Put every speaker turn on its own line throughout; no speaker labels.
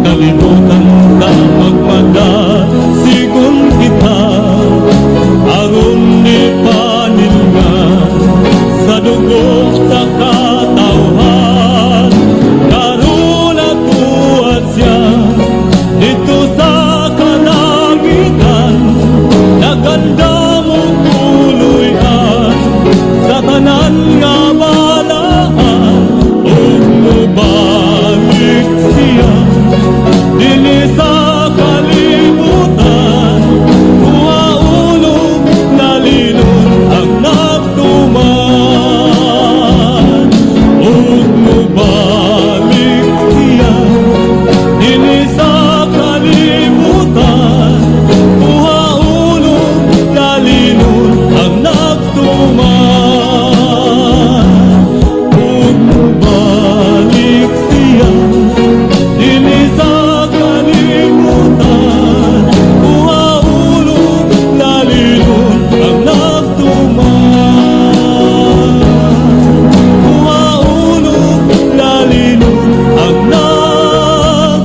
Kalibutan ta magmadasigon kita aron ipaningan sa dugo sa katawhan. Karon natuwa siya dito sa kalangitan, nagandam og tuluy-an sa tanan nga balaan, ug mobalik siya dinhi sa kalibutan, kuhaon og lalinon ang nagtuman, ug mobalik siya dinhi sa kalibutan, kuhaon og lalinon ang nagtuman, ug mobalik siya dinhi sa kalibutan, kuhaon og lalinon ang nagtuman, kuhaon og lalinon ang nagtuman.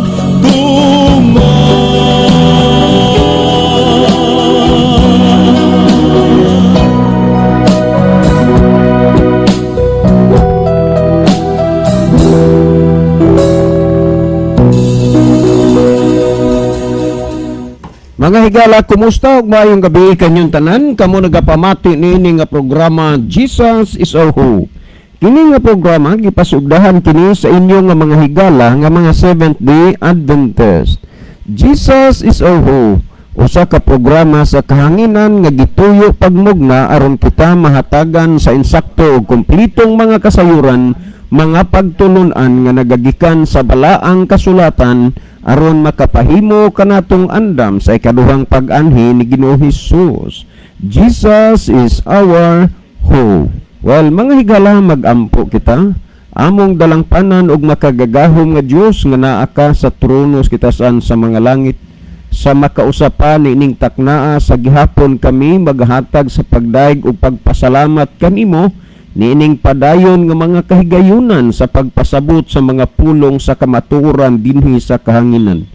Mga higala, kumusta ug maayong gabi kanyong tanan? Kamo nagapamati niini nga programa, Jesus is Our Hope. Kini nga programa gipasugdahan kini sa inyo nga mga higala nga mga Seventh Day Adventist. Jesus is Our Hope, usa ka programa sa kahanginan nga gituyo pagmugna aron kita mahatagan sa insakto ug kumplitong mga kasayuran, mga pagtulunan nga nagagikan sa balaang kasulatan aron makapahimo kanatong andam sa ikaduhang pag-anhi ni Ginoong Hesus. Jesus is our hope. Well, mga higala, magampo kita. Among dalangpanan ug makagagahom nga Dios nga naa ka sa trono sa kitasan sa mga langit, sa makausapan niining taknaa sa gihapon, kami maghatag sa pagdayeg ug pagpasalamat kanimo niining padayon nga mga kahigayunan sa pagpasabot sa mga pulong sa kamatuoran dinhi sa kahanginan.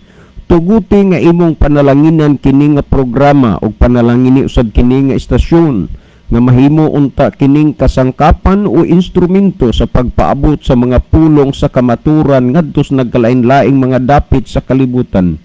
Tuguti nga imong panalanginan kini nga programa ug panalangini usab kini nga istasyon nga mahimo unta kining kasangkapan o instrumento sa pagpaabot sa mga pulong sa kamaturan ngadto sa nagkalain-laing mga dapit sa kalibutan.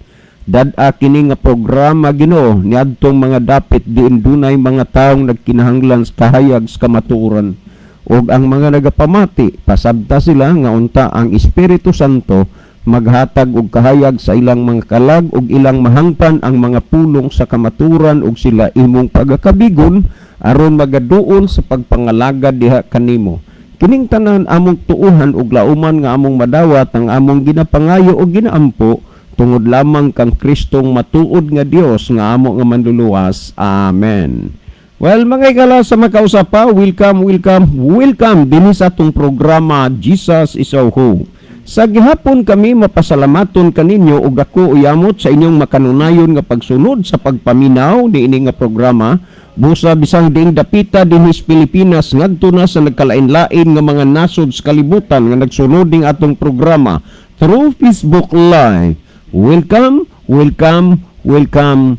Dad-a kini nga programa, Ginoo, niadtong mga dapit diin dunay mga taong nagkinahanglan sa kahayag sa kamatuoran. Ug ang mga nagapamati, pasabta sila nga unta ang Espiritu Santo maghatag og kahayag sa ilang mga kalag ug ilang mahangpan ang mga pulong sa kamaturan ug sila imong pagakabigon aron magaduol sa pagpangalagad diha kanimo. Kining tanan among tuuhan ug lauman nga among madawat ang among ginapangayo ug ginaampo tungod lamang kang Kristong matuod nga Dios nga amo nga manluluwas. Amen. Well, mga higala, sa makausapa, welcome, welcome, welcome dinhi sa atong programa, Jesus is Our Hope. Sa gihapon kami mapasalamaton kaninyo ug ako uyamot sa inyong makanunayon nga pagsunod sa pagpaminaw niini nga programa busa bisang diing dapita dinhi sa Pilipinas ngadto na sa nagkalain-lain nga mga nasod sa kalibutan nga nagsunod ning atong programa through Facebook Live. Welcome, welcome, welcome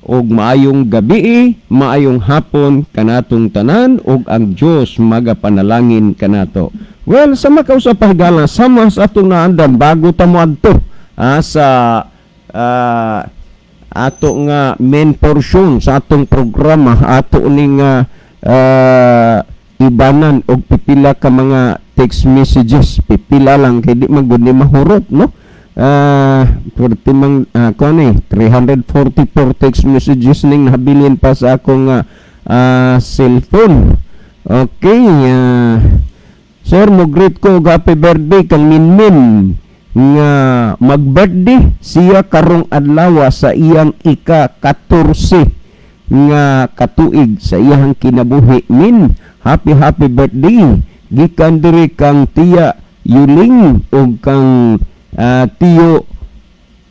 og maayong gabi, maayong hapon kanatong tanan ug ang Dios magapanalangin kanato. Well, sa makausap, higala, sama sa atong naandam bago ta moadto sa ato nga main portion sa atong programa, ato ning ibanan og pipila ka mga text messages, pipila lang kay di man gud ni mahurot, no? Pwede mang kuan eh, 344 text messages ning nabilin pa sa akong cellphone. Okay, sir, mo greet ko og happy birthday kang Minmin nga mag-birthday siya karong adlaw sa iyang ika-14 nga katuig sa iyang kinabuhi. Min, happy happy birthday gikan diri kang Tiya Yuling ug kang Tiyo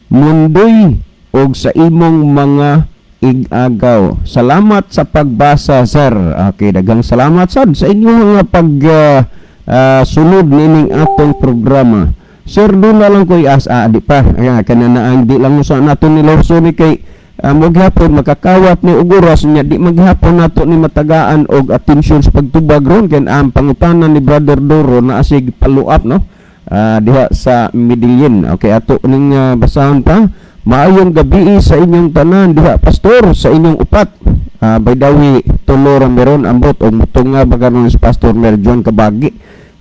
Mundoy og sa imong mga igagaw. Salamat sa pagbasa, sir. Okay, daghang salamat sad sa inyong mga pag sunod nining atong programa. Sir, doon na lang ko i-ask, di pa. Ayan, kana na ang di lang usa nato ni Lorso ni kay maghapon makakawat ni og oras niya, di maghapon nato ni matagaan og atensyon sa pagtubag ron kay ang pangutana ni Brother Doro na asig follow up, no, diha sa Medellin. Okay, ato ning basahon pa. Maayong gabi sa inyong tanan diha, pastor, sa inyong upat. By the way, tulo ra meron ambot og mutunga ba karon si Pastor Merjon Kabagi.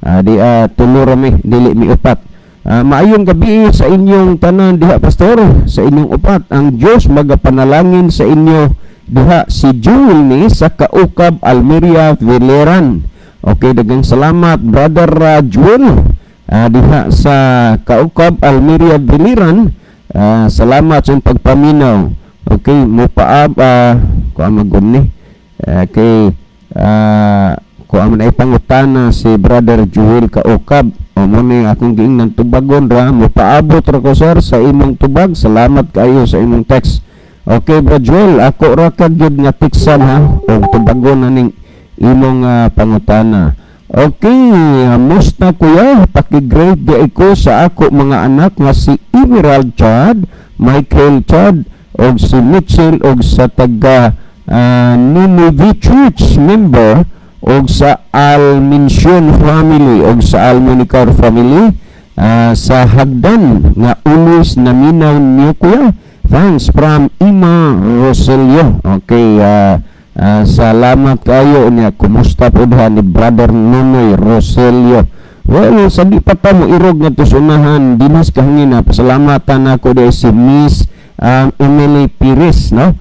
Di tulo ra mi, dili mi upat. Maayong gabi sa inyong tanan diha, pastor, sa inyong upat. Ang Dios magapanalangin sa inyo diha. Si Jewel ni sa Kaukab, Almeria, Villeran. Okay, daghang salamat, Brother Jewel, diha sa Kaukab, Almeria, Biliran. Salamat sa inyong pagpaminaw. Okay, mo paab kuan magum ni. Okay, kuan man ay pangutana si Brother Jewel Kaukab. O mo ni akong giingnan, tubagon ra mo, paabot ra ko, sir, sa imong tubag. Salamat kayo sa imong text. Okay, Bro Joel, ako ra ka gyud nga tiksan ha og tubagon na ning imong pangutana. Okay, musta kuya, paki-greet di ko sa ako mga anak nga si Emerald Chad, Michael Chad og si Mitchell og sa taga Nineveh Church member og sa Alminsion family og sa Almonicar family sa Hagdan nga always naminaw niyo, kuya. Thanks from Ima Roselio. Okay, salamat kayo niya. Kumusta po diha ni Brother Nunoy Roselio? Well, sa di pa ta mo irog nga tusunahan dinas kahangin, pasalamatan ako di si Miss Emily Pires, no?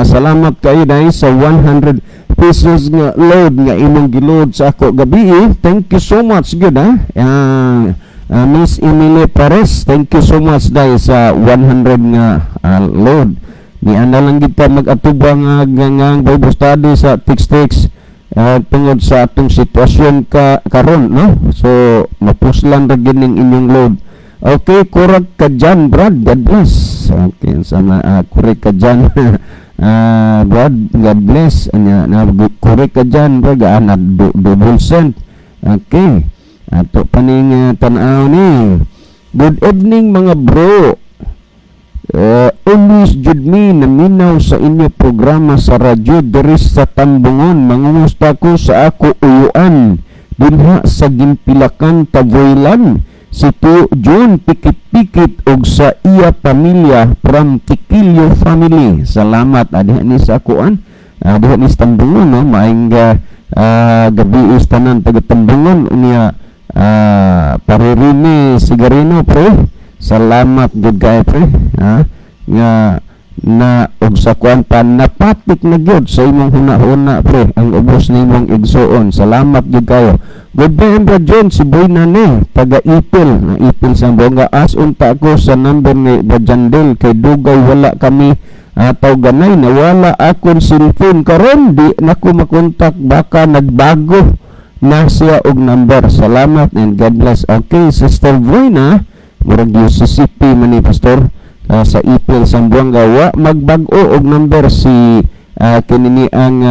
Salamat kayo dahil sa 100 pesos nga load nga imong giload sa ako gabi. Thank you so much gyud ha. Miss Emily Perez, thank you so much dahil sa 100 nga load. Ni ana lang kita mag-atubang nga Bible study sa text tungod sa atong sitwasyon ka karon, no? So mapuslan ra gyud ning inyong load. Okay, kurag ka dyan, Brad. God bless. Okay, sama kurek ka dyan. Brad, God bless. Anya, na kurek ka dyan, Brad. Na double cent. Okay. Ato paning tan-aw ni. Good evening, mga bro. Always jud mi naminaw sa inyo programa sa radyo diri sa Tambungon. Mangumusta ko sa ako uyuan dinha sa Gimpilakan, Tavoylan, si Tio John Pikit-Pikit og sa iya pamilya from Tikilio family. Salamat adiha ni sa akuan. Diha ni sa Tambungon, no? Maayong gabi is tanan taga Tambungon unya, paririmi sigarino, pre. Salamat gud kay pre ha nga na og sa kuan pa napatik na gyud sa imong huna-huna, pre, ang ubos nimong igsuon. Salamat gyud kayo. Good day, Bro John, si Boy Nane taga Ipil na Ipil sa Bonga. As unta ko sa number ni Bro Jandel kay dugay wala kami ataw ganay nawala akong cellphone karon, di nako makontak, baka nagbago na siya og number. Salamat and God bless. Okay, Sister Buena, murag UCCP man ni pastor, sa Ipil, Zamboanga. Wa magbag-o og number si kini ni ang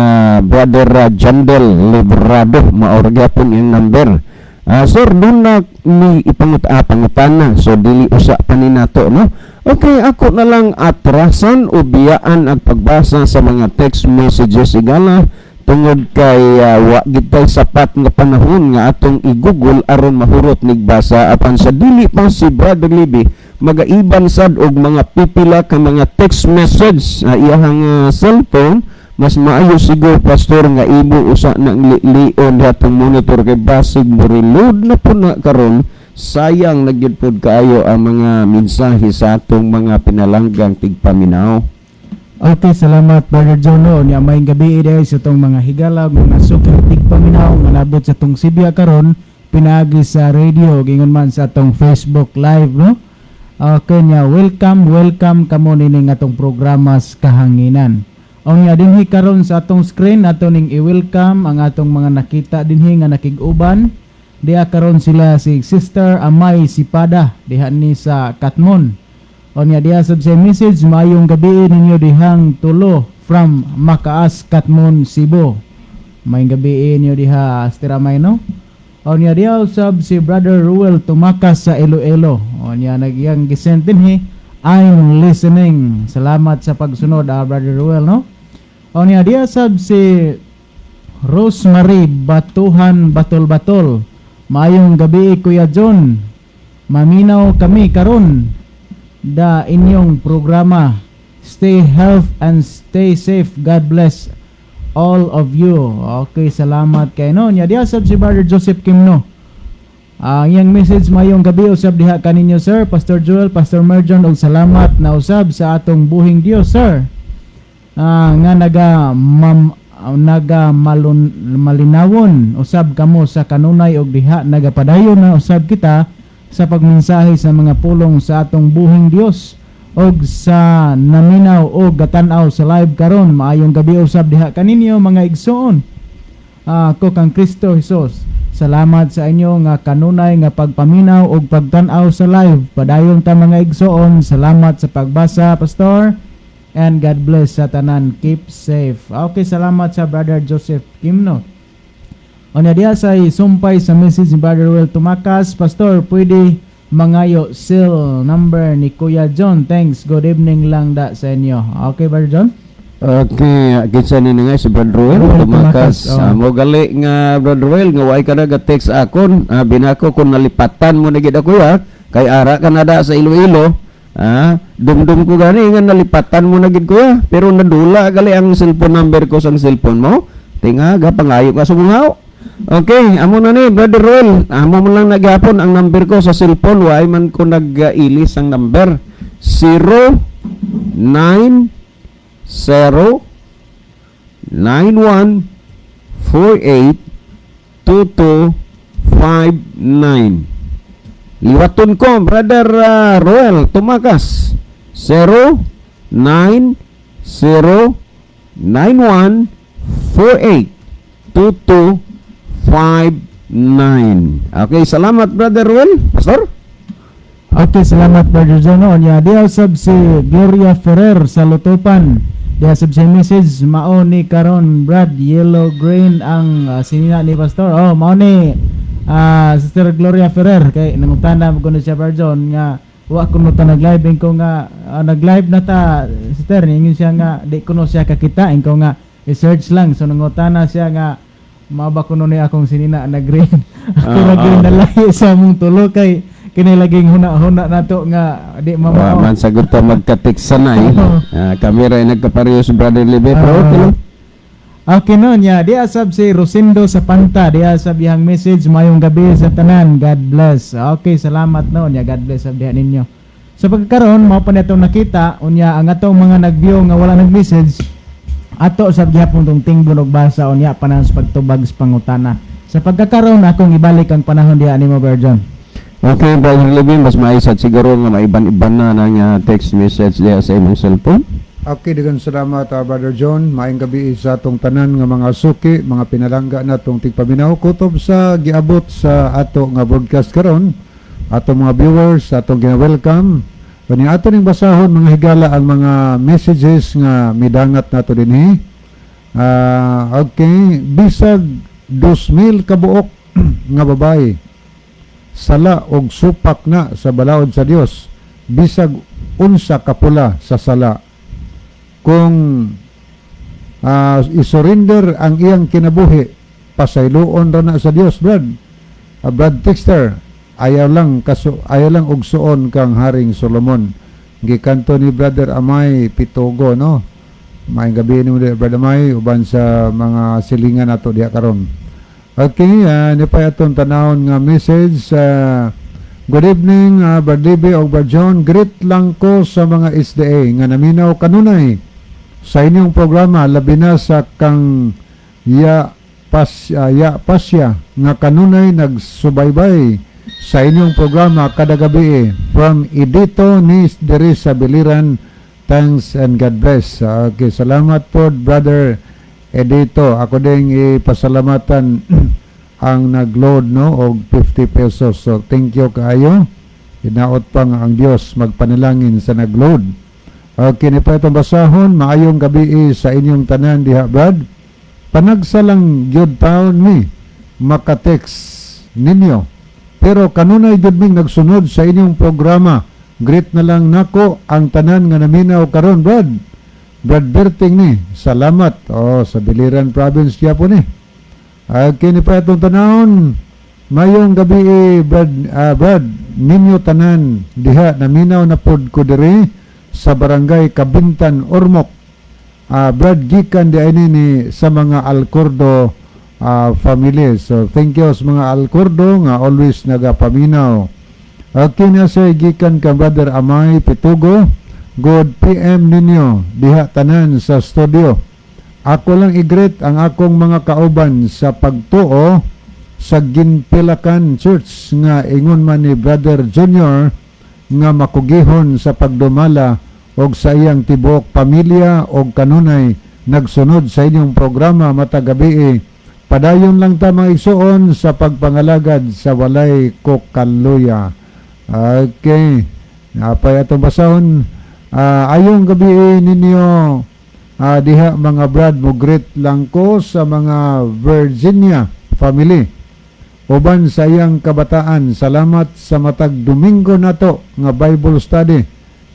Brother Jandel Librado, mao ra gyapon iyang number. Sir, doon na mi ipangut pangutana. So dili usa pa ni nato, no? Okay, ako na lang atrasan o biyaan ang pagbasa sa mga text messages, igala, tungod kay wa gitay sapat nga panahon nga atong i-google aron mahurot nigbasa. Apan sa dili pa si Brother Libby magaiban sad og mga pipila ka mga text message sa iyahang cellphone, mas maayo siguro, pastor, nga imo usa nang lion atong monitor kay basig mo reload na po na karon, sayang na gyud pod kaayo ang mga mensahe sa atong mga pinalanggang tigpaminaw.
Okay, salamat, Brother Jono. Nya maayong gabi dahil sa itong mga higalag, mga suking tigpaminaw nga nabot sa itong Sibya karon pinaagi sa radio gingon man sa atong Facebook Live, no? Okay nya, welcome, welcome kamo nining atong programa sa kahanginan. Unya dinhi karon sa atong screen ato ning i-welcome ang atong mga nakita dinhi nga nakig-uban. Diha karon sila si Sister Amay Sipada diha ni sa Katmon. Unya diha sab sa message, maayong gabi ninyo dihang tulo from Makaas, Katmon, Cebu. Maayong gabi ninyo diha, Sister Amay, no? O niya, diha usab si Brother Ruel Tumakas sa Iloilo. O niya, nagyang gisend dinhi, "I'm listening." Salamat sa pagsunod, Brother Ruel, no? O niya, diha sab si Rosemary Batuhan Batol Batol. "Maayong gabi, Kuya John. Maminaw kami karon da inyong programa. Stay health and stay safe. God bless all of you." Okay, salamat kay, no. Nya, diha sab si Brother Joseph Kimno. Ang iyang message, "Mayong gabi usab diha kaninyo, sir, Pastor Joel, Pastor Merjon, ug salamat na usab sa atong buhing Dios, sir. Nga naga malun, malinawon usab kamo sa kanunay og diha nagapadayon na usab kita sa pagmensahe sa mga pulong sa atong buhing Dios og sa naminaw og gatan-aw sa live karon, maayong gabi usab diha kaninyo, mga igsoon ko kang Kristo Jesus. Salamat sa inyo nga kanunay nga pagpaminaw og pagtan-aw sa live. Padayon ta, mga igsoon. Salamat sa pagbasa, Pastor. And God bless sa tanan. Keep safe." Okay, salamat sa Brother Joseph Kimno. O niya, diha sa sumpay sa message ni Brother Will Tumakas, "Pastor, pwede mangayo cell number ni Kuya John? Thanks. Good evening lang da sa inyo." Okay, Brother John?
Okay, kinsa ni nga si Brad Ruel
Ruel
Tumakas.
Tumakas, oh.
Mo gali nga Brad Ruel nga way ka naga-text akon. Binako kung nalipatan mo na gid ako ya kay ara ka na da sa Iloilo. Dumdum ko gani nga nalipatan mo na gid kuya, pero nadula gali ang cellphone number ko sa cellphone mo. Tinga ga pangayo ka sumungaw. Okay, amo na ni Brother Ruel. Amo mo lang nagyapon ang number ko sa cellphone, way man ko nag-ilis ang number. 0 9 0 9 1 4 8 2 2 5 9. Liwaton ko, Brother Roel Tumakas. 0 9 0 9 1 4 8 2 2 5 9. Okay, salamat, Brother Roel. Pastor?
Okay, salamat, Brother John. No, nya, diha sab si Gloria Ferrer sa Lutupan. Diha sab siya message, "Mao ni karon, Brad, yellow green ang sinina ni Pastor." Oh, mao ni Sister Gloria Ferrer kay nangutana ko na siya, Brother John, nga wa kuno ta nag-live. Ko nga nag-live na ta, Sister. Ingon siya nga di kuno siya kakita. Ingon nga i-search lang. So nangutana siya nga mao ba kuno ni akong sinina na green. Ako ra green na lahi sa among tulo kay kini laging huna-huna nato nga di
Wa
mamao.
Man sagot ta magka-text sanay. Kami ra nagkaparehas, Brother Libe, pero okay lang.
Okay, no nya, di asab si Rosendo sa Panta, di asab iyang message, "Mayong gabi sa tanan, God bless." Okay, salamat, no nya, God bless sab diha ninyo. Sa pagkakaroon, mao pa natong nakita unya ang atong mga nag-view nga wala nag-message, ato sab gihapon tong tingbon og basa unya panahon sa pagtubag sa pangutana. Sa pagkakaroon, akong ibalik ang panahon diha nimo, Brother John.
Okay, Brother Levin, mas maisat siguro nga maiban-iban na ng text message diha sa imong cellphone.
Okay, daghang salamat, Brother John. Maayong gabi sa atong tanan nga mga suki, mga pinalangga natong tigpaminaw kutob sa giabot sa ato nga broadcast karon. Atong mga viewers, atong gina-welcome. Kani ato ning basahon, mga higala, ang mga messages nga midangat nato dinhi. Okay, bisag 2,000 kabuok nga babae sala og supak na sa balaod sa Dios, bisag unsa kapula sa sala, kung isurrender ang iyang kinabuhi, pasayloon ra na sa Dios. Brad, Brad Texter, ayaw lang og suon kang Haring Solomon, gikanto ni Brother Amay Pitogo, no? Maayong gabi nimo di, Brother Amay, uban sa mga silingan nato diha karon. Okay, ni pa atong tanawon nga message. "Good evening, Brad Libby og Brad John. Greet lang ko sa mga SDA nga naminaw kanunay sa inyong programa, labi na sa kang ya pasya nga kanunay nagsubaybay sa inyong programa kada gabi, from Idito ni diri sa Biliran. Thanks and God bless." Okay, salamat po, Brother Edito. Ako ding ipasalamatan ang nag-load, no, og 50 pesos. So thank you kaayo. Hinaot pa nga ang Dios magpanalangin sa nag-load. Okay, ni pa itong basahon. "Maayong gabi sa inyong tanan diha, Brad. Panagsa lang gyud taon mi makatext." ninyo. Pero kanunay gud ming nagsunod sa inyong programa. Greet na lang nako ang tanan nga naminaw karon, Brad. Brad Berting ni. Salamat. Oh, sa Biliran Province gyapon ni. Okay ni pa itong tanawon. Mayong gabi eh, Brad, Brad, ninyo tanan diha, naminaw na pod ko diri sa Barangay Kabintan, Ormoc. Brad, gikan di ini ni sa mga Alcordo family. So thank you sa mga Alcordo nga always nagapaminaw. Okay na sa gikan ka Brother Amay Pitugo. Good PM ninyo diha tanan sa studio. Ako lang i-greet ang akong mga kauban sa pagtuo sa Ginpilakan Church nga ingon man ni Brother Junior nga makugihon sa pagdumala og sa iyang tibuok pamilya og kanunay nagsunod sa inyong programa matag gabi. Padayon lang ta, mga igsuon, sa pagpangalagad sa walay kokaluya. Okay. Napay atong basahon. Ayong gabi ninyo diha, mga brad, mo greet lang ko sa mga Virginia family uban sa iyang kabataan. Salamat sa matag Domingo nato nga Bible study.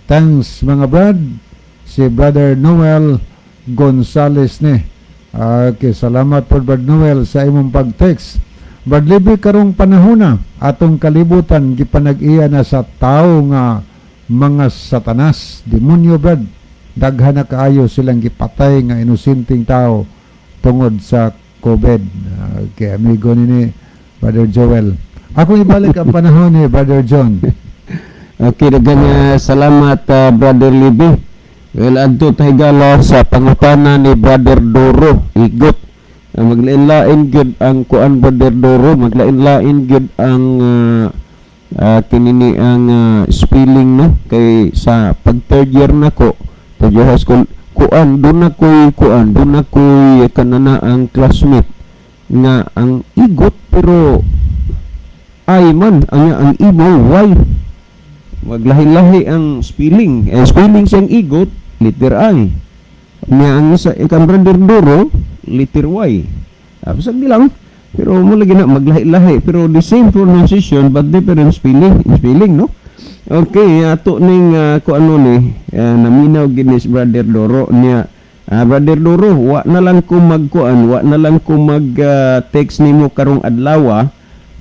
Thanks, mga brad. Si Brother Noel Gonzales ni. Okay, salamat po, Brad Noel, sa imong pag-text. Brad Libby, karong panahona atong kalibutan gipanag-iya na sa tao nga mga satanas, demonyo, Brad. Daghan na kaayo silang gipatay nga inosenteng tao tungod sa COVID. Okay, amigo ni Brother Joel. Ako ibalik ang panahon ni Brother John.
Okay, daghang salamat, Brother Libby. Well, adto ta, higala, sa pangutana ni Brother Doro Igot. Maglain-lain gyud ang kuan, Brother Doro, maglain-lain gyud ang kinini ang spelling, no, kay sa pag third year nako, third year high school, kuan doon na ko'y kuan doon na ko'y kanana ang classmate nga ang igot pero ay man ang imo y. Maglahi-lahi ang spelling, eh, spelling siyang igot, letter I niya, ang sa ikang Brother Doro, letter Y. Bisag di lang pero mo lagi na maglahi-lahi, pero the same pronunciation but different spelling spelling, no? Okay, ato ning ko ano ni naminaw gid ni si Brother Doro niya. Brother Doro, wa na lang ko magkuan, wa na lang ko mag text nimo karong adlaw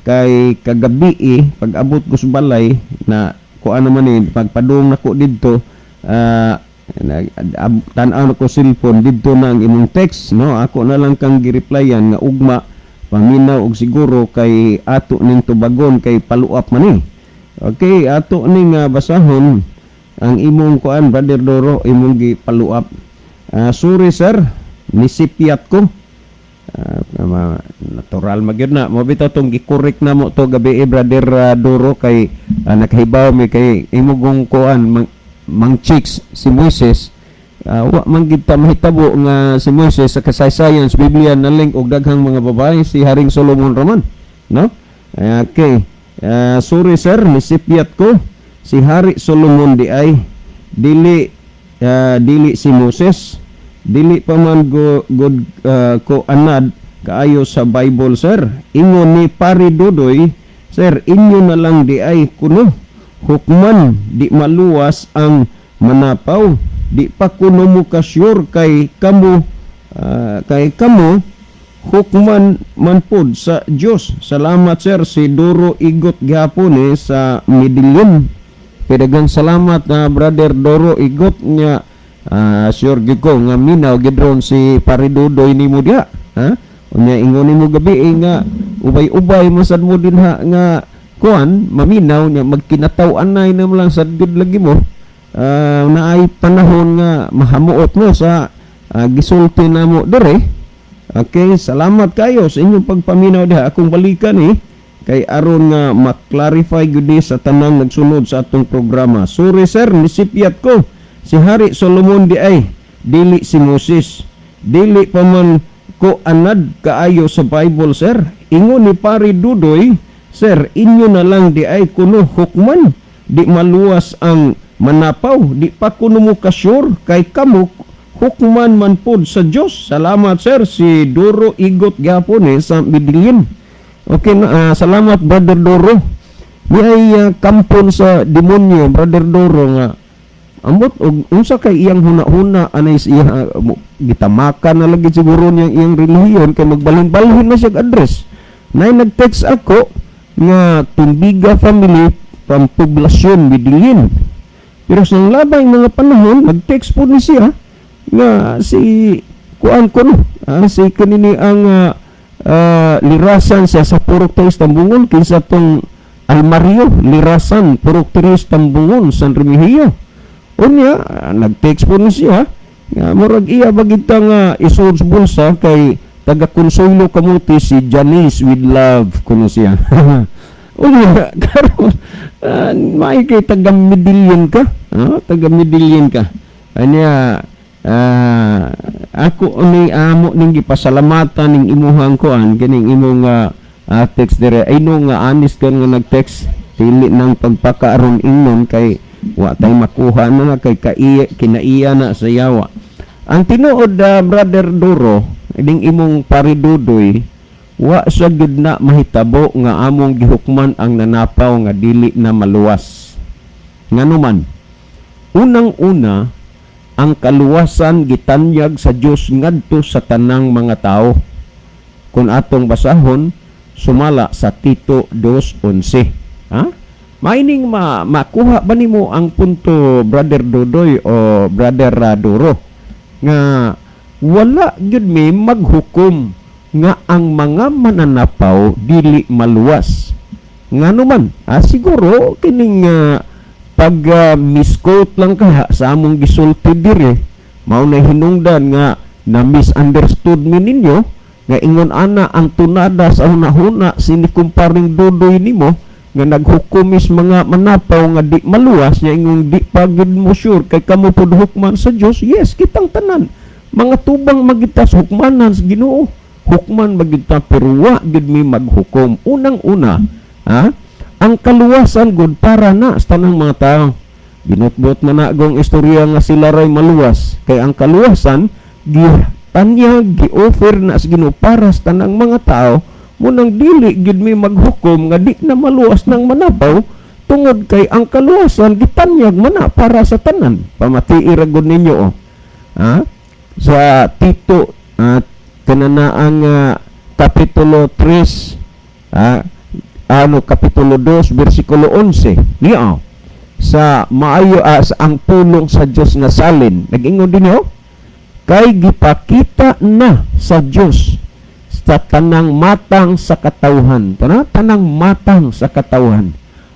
kay kagabi eh, pag abot ko sa balay na kuan naman eh, pagpadung nako didto, tan-aw na ko cellphone, didto na ang imong text, no? Ako na lang kang gireplyan nga ugma paminaw og siguro kay ato ning tubagon kay follow up man eh. Okay, ato ning basahon ang imong kuan, Brother Doro, imong gi follow up. Sorry sir, nisipyat ko. Natural magyud na mo bitaw tong gi-correct na mo to gabi eh, Brother Doro, kay nakahibaw mi kay imong kuan mang chicks si Moises. Wa man gid ta mahitabo nga si Moises sa kasaysayan sa Biblia na link og daghang mga babae, si Haring Solomon raman, no? Okay. Sorry sir, nisipyat ko. Si Hari Solomon di ay dili dili si Moses. Dili pa man go, good ko anad kaayo sa Bible, sir. Ingon ni Pari Dudoy, sir, inyo na lang di ay kuno hukman, di maluwas ang manapaw. Di pa kuno mo ka sure kay kamo hukman man pod sa Dios. Salamat, sir. Si Doro Igot gihapon eh, sa Medellin. Daghang salamat na, Brother Doro Igot niya. Sure gyud ko nga minaw gid ron si Paridudoy nimo diha, ha? Unya ingon nimo gabi eh, nga ubay-ubay masad mo dinha nga kuan maminaw niya, magkinataw-anay na mo lang sad gud lagi mo. Naay panahon nga mahamuot mo sa gisulti namo dere. Okay, salamat kayo sa inyong pagpaminaw diha. Akong balikan eh kay aron nga ma-clarify gyud ni sa tanang nagsunod sa atong programa. Sorry sir, nisipyat ko. Si Hari Solomon di ay dili si Moses. Dili pa man ko anad kaayo sa Bible, sir. Ingon ni Pari Dudoy, sir, inyo na lang di ay kuno hukman. Di maluwas ang manapaw, di pa kuno mo ka sure kay kamo hukman man pod sa Dios. Salamat, sir. Si Duro Igot gihapon eh, sa Medellin. Okay na, salamat, Brother Doro. Ni ay kampon sa demonyo, Brother Doro, nga ambot og unsa kay iyang huna-huna anay sa iya, gitamakan na lagi siguro niyang iyang relihiyon kay magbalhin-balhin na siya og address. Nay nag-text ako nga Tumbiga family from Poblacion, Medellin. Pero sa labay mga panahon, nag-text po ni siya nga si kuan ko no, si kanini ang lirasan siya sa Purok Tres Tambungon, kinsa tong Almario Lirasan, Purok Tres Tambungon, San Remigio. Unya, nag-text po ni siya nga murag iya bagita nga isuod sa bulsa kay taga Consuelo Camotes si Janice with love kuno siya. Unya, karon may kay taga Medellin ka, taga Medellin ka. Anya, ako ni amo ning gipasalamatan ning imuhang kuan kining imong text dire. Ay no nga honest ka nga nag-text, dili nang pagpakaaron ingnon kay wa tay makuha na nga kay kaiya, kinaiya na sa yawa. Ang tinuod, Brother Duro, ning imong paridudoy, wa sa gyud na mahitabo nga among gihukman ang nanapaw nga dili na maluwas. Nganuman, unang-una, ang kaluwasan gitanyag sa Dios ngadto sa tanang mga tao. Kung atong basahon sumala sa Tito 2:11. Ha? Maining makuha ba nimo ang punto, Brother Dudoy o Brother Duro, nga wala gyud mi maghukom nga ang mga mananapaw dili maluwas? Ngano man, siguro kining pag misquote lang kaha sa among gisulti dire, mao na hinungdan nga na misunderstood mi ninyo nga ingon ana ang tunada sa hunahuna sini kumparing Dudoy nimo nga naghukumis mga manapaw nga di maluwas nya ingong di pa gid mo sure kay kamo pud hukman sa Dios. Yes, kitang tanan mga tubang magita sa hukmanan sa Ginoo, hukman magita, pero wa gid mi maghukom. Unang-una, ha, ang kaluwasan gud para na sa tanang mga tao. Binutbot man na gong istorya nga sila ray maluwas kay ang kaluwasan gitanyag, gi-offer na sa Ginoo para sa tanang mga tao. Munang dili gid mi maghukom nga di na maluwas ng manapaw tungod kay ang kaluwasan gitanyag man na para sa tanan. Pamatii ra gud ninyo, oh. Ha, sa Tito at kananaang kapitulo 3, ano, kapitulo 2 bersikulo 11 niya, sa maayo, sa ang pulong sa Dios nga salin, nag-ingon din, oh, kay gipakita na sa Dios sa tanang matang sa katawhan, tanang matang sa katawhan,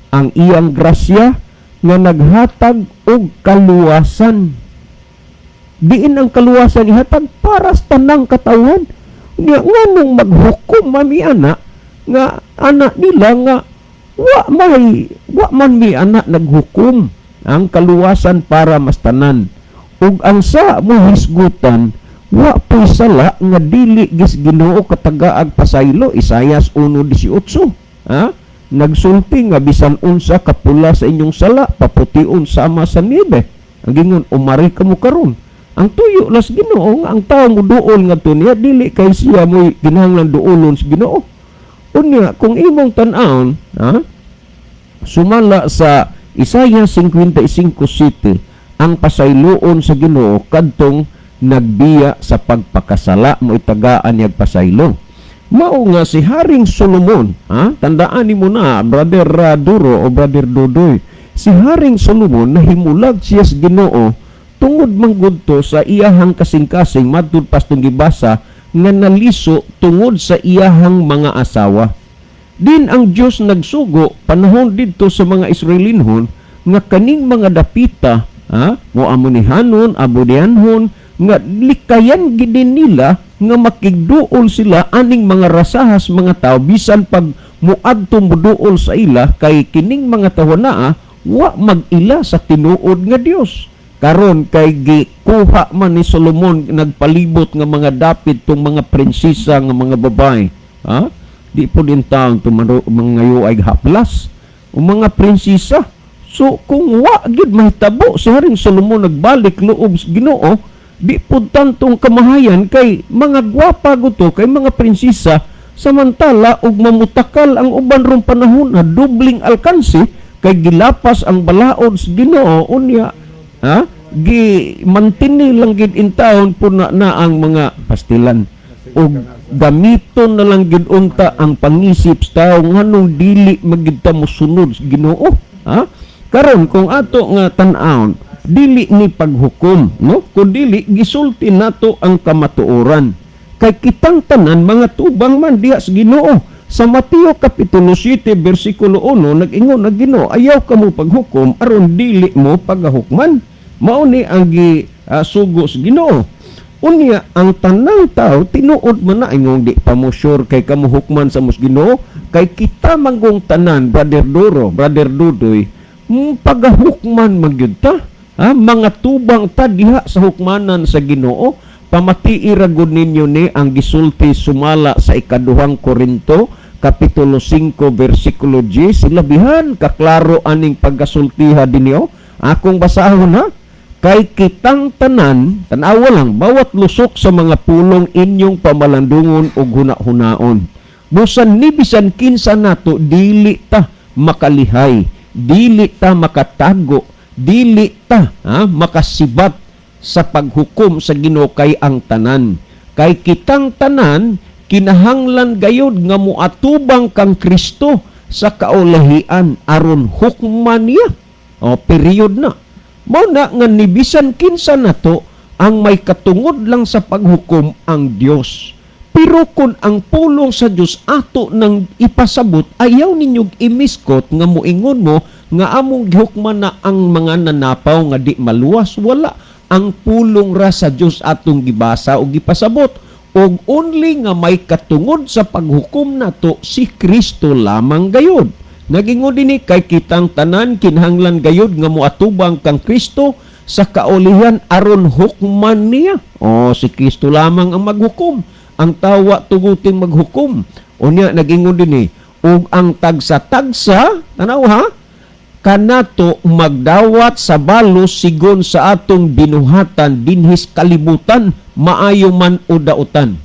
ang iyang grasya nga naghatag og kaluwasan. Diin ang kaluwasan ihatag? Para sa tanang katawhan. Nya nganong maghukom mami ana nga ana nila nga wa may wa man mi ana naghukom? Ang kaluwasan para mas tanan, ug ang sa mo hisgutan wa po'y sala nga dili gis Ginoo katagaag pasaylo. Isayas 1:18, ha, nagsulti nga bisan unsa kapula sa inyong sala, papution sama sa niebe. Ang gingon, umari kamo karon. Ang tuyo las Ginoo nga ang tao mo duol ngadto niya, dili kay siya mo'y kinahanglan duolon sa Ginoo. Unya kung imong tan-awon, ha, sumala sa Isaiah 55:7, ang pasayloon sa Ginoo kadtong nagbiya sa pagpakasala, mo itagaan niya pasaylo. Mao nga si Haring Solomon, ha, tandaan nimo na, Brother Duro o Brother Dudoy, si Haring Solomon nahimulag siya sa Ginoo tungod manggod to sa iyahang kasing-kasing, matud pas tong gibasa nga naliso tungod sa iyahang mga asawa. Din ang Dios nagsugo panahon didto sa mga Israelinhon nga kaning mga dapita, ha, mo amo ni Hanon, abo ni Hanhon, nga likayan gid nila nga makigduol sila aning mga rasahas mga tao bisan pag muadto muduol sa ila kay kining mga tawo naa wa mag-ila sa tinuod nga Dios. Karon kay gikuha man ni Solomon, nagpalibot nga mga dapit tong mga prinsesa nga mga babae, ha, di po din taon tumaro mga ay haplas o mga prinsesa. So kung wa gid mahitabo si Haring Solomon nagbalik loob sa Ginoo, di pud tantong kamahayan kay mga gwapa guto kay mga prinsesa. Samantala ug mamutakal ang uban rong panahon na dubling alkansi kay gilapas ang balaod sa Ginoo, unya ha gi mantini lang gid intawon puna na ang mga pastilan ug gamiton na lang gid unta ang pangisip sa tawo, nganong dili magid ta mosunod sa Ginoo, ha? Karon kung ato nga tan-awon, dili ni paghukom, no, kun dili gisulti nato ang kamatuoran kay kitang tanan mga tubang man diha sa Ginoo. Sa Mateo kapitulo 7 bersikulo 1, nag-ingon ang Ginoo, "Ayaw kamo paghukom aron dili mo pagahukman." Mao ni ang gi sugo sa Ginoo. Unya ang tanang tao, tinuod man na ingong di pa mo sure kay kamo hukman sa mos Ginoo, kay kita manggong tanan, Brother Duro, Brother Dudoy, pagahukman magyud ta, ha? Mga tubang ta diha sa hukmanan sa Ginoo. Pamatii ra gud ninyo ni ang gisulti sumala sa Ikaduhang Korinto kapitulo 5 bersikulo 10. Silabihan kaklaro aning pagkasultiha dinyo. Akong basahon, ha. "Kay kitang tanan," tanawa lang, "bawat lusok sa mga pulong inyong pamalandungon ug huna-hunaon. Busan ni bisan kinsa nato dili ta makalihay, dili ta makatago, dili ta, ha, makasibat sa paghukom sa Ginoo kay ang tanan. Kay kitang tanan kinahanglan gayod nga moatubang kang Kristo sa kaulahian aron hukman niya." O, period na. Mao na nga ni bisan kinsa nato, ang may katungod lang sa paghukom ang Dios. Pero kung ang pulong sa Dios ato nang ipasabot, ayaw ninyong imiskot nga moingon mo nga among gihukman na ang mga nanapaw nga di maluwas. Wala. Ang pulong ra sa Dios atong gibasa o gipasabot. Og only nga may katungod sa paghukom nato si Kristo lamang gayod. Nagingon dinhi, "Kay kitang tanan kinahanglan gayod nga moatubang kang Kristo sa kaulihan aron hukman niya." O, si Kristo lamang ang maghukom. Ang tawa tuguting maghukom. Unya nagingon dinhi, "Ug ang tagsa-tagsa," tanaw ha, "kanato magdawat sa balos sigon sa atong binuhatan dinhis kalibutan, maayo man o dautan."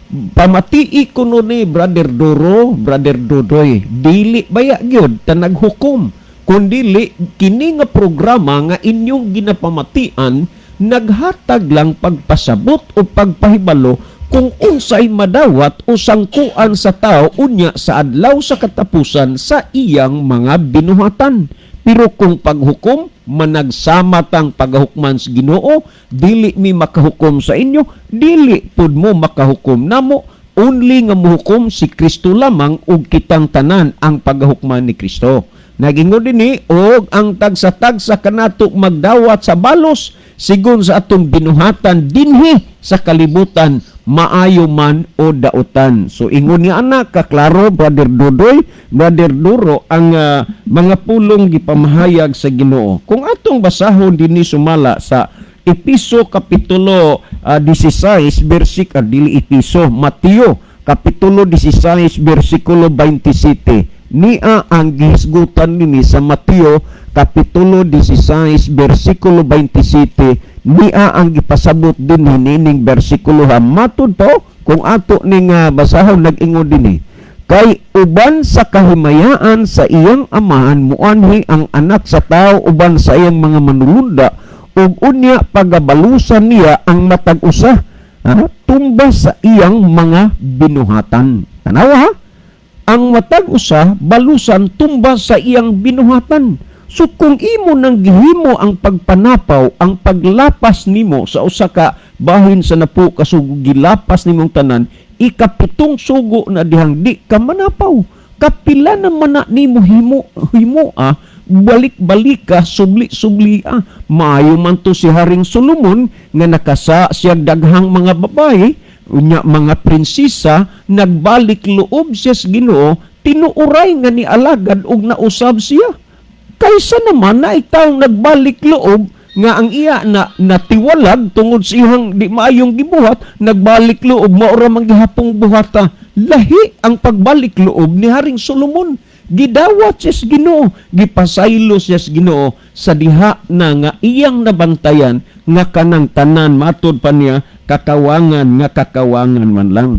Pamatii kuno ni Brother Duro, Brother Dudoy, dili baya gyud ta naghukom, kundili kini nga programa nga inyong ginapamatian naghatag lang pagpasabot o pagpahibalo kung unsay madawat o sangkuan sa tao unya sa adlaw sa katapusan sa iyang mga binuhatan. Pero kung paghukom, managsama tang paghukman sa Ginoo, dili mi makahukom sa inyo, dili pud mo makahukom namo, only nga muhukom si Kristo lamang ug kitang tanan ang paghukman ni Kristo. Nagingon dinhi, "Og ang tagsa-tagsa kanato magdawat sa balos sigon sa atong binuhatan dinhi sa kalibutan, maayo man o dautan." So ingon niya anak kaklaro, Brother Dudoy, Brother Duro, ang mga pulong gipamahayag sa Ginoo. Kung atong basahon dinhi sumala sa Episo kapitulo 16 bersik dili Episo, Mateo kapitulo 16 bersikulo 27, nia ang gihisgutan nini sa Mateo kapitulo 16 bersikulo 27, nia ang gipasabot dinhi nining bersikulo, ha. Matud po kung ato ning basahon, nag-ingon dinhi, "Kay uban sa kahimayaan sa iyang Amahan muanhi ang Anak sa Tao uban sa iyang mga manulunda, ug unya pagabalusan niya ang matag usa, ha, tumbas sa iyang mga binuhatan." Tanawa ha, ang matag usa balusan tumbas sa iyang binuhatan. So kung imo nang gihimo ang pagpanapaw, ang paglapas nimo sa usa ka bahin sa napo ka sugo, gilapas nimong tanan, ikapitong sugo na dihang di ka manapaw. Kapila naman na nimo himo himo ah, balik-balik ka, subli-subli ah. Maayo man to si Haring Solomon nga nakasa siya daghang mga babae, unya mga prinsesa, nagbalik loob siya sa Ginoo, tinuuray nga ni alagad og nausab siya. Kaysa naman na itaw nagbalik loob nga ang iya na natiwalag tungod sa iyang di maayong gibuhat, nagbalik loob, mao ra man gihapong buhata. Lahi ang pagbalik loob ni Haring Solomon. Gidawat siya sa Ginoo, gipasaylo siya sa Ginoo sa diha na nga iyang nabantayan nga kanang tanan, matod pa niya, kakawangan nga kakawangan man lang.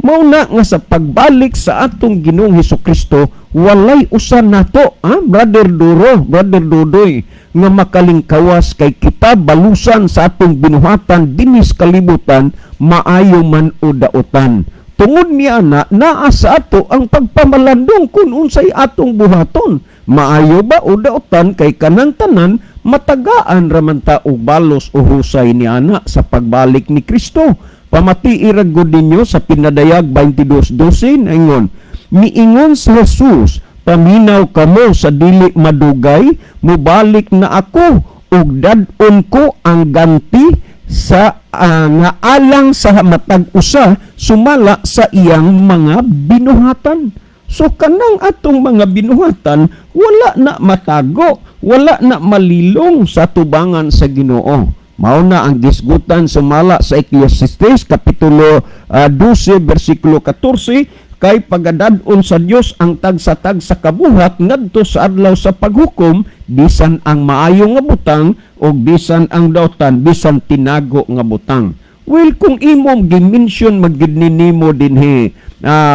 Mao na nga sa pagbalik sa atong Ginoong Hesus Kristo, walay usa nato, ah, Brother Duro, Brother Dudoy, nga makalingkawas, kay kita balusan sa atong binuhatan dinis kalibutan, maayo man o dautan. Tungod niya na naa sa ato ang pagpamalandong kung unsay atong buhaton, maayo ba o dautan, kay kanang tanan matagaan raman ta og balos o husay ni ana sa pagbalik ni Kristo. Pamati gud ninyo sa Pinadayag 22:12, ingon, miingon si Jesus, "Paminaw kamo, sa dili madugay mubalik na ako ug dad-on ko ang ganti sa nga alang sa matag usa sumala sa iyang mga binuhatan." So kanang atong mga binuhatan, wala na matago, wala na malilong sa tubangan sa Ginoo. Mao na ang gisgutan sumala sa Ecclesiastes kapitulo 12 bersikulo 14, kay pagadad-on sa Dios ang tagsa-tagsa kabuhat ngadto sa adlaw sa paghukom, bisan ang maayo nga butang o bisan ang dautan, bisan tinago nga butang. Well, kung imong gi-mention magyud ni nimo dinhi,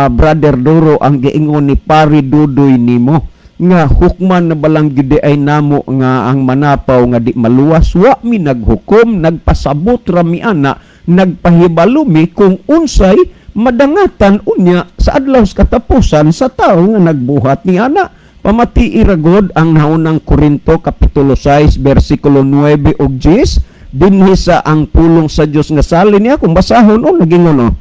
Brother Duro, ang giingon ni Pare Dudoy nimo nga hukman na balang gyud ay namo nga ang manapaw nga di maluwas, wa mi naghukom, nagpasabot ra mi ana, nagpahibalo mi kung unsay madangatan unya sa adlaw sa katapusan sa tawo nga nagbuhat ni ana. Pamati iragod ang naunang Korinto kapitulo 6 bersikulo 9 ug 10 dinhi sa ang pulong sa Dios nga salin niya kung basahon o naging ano,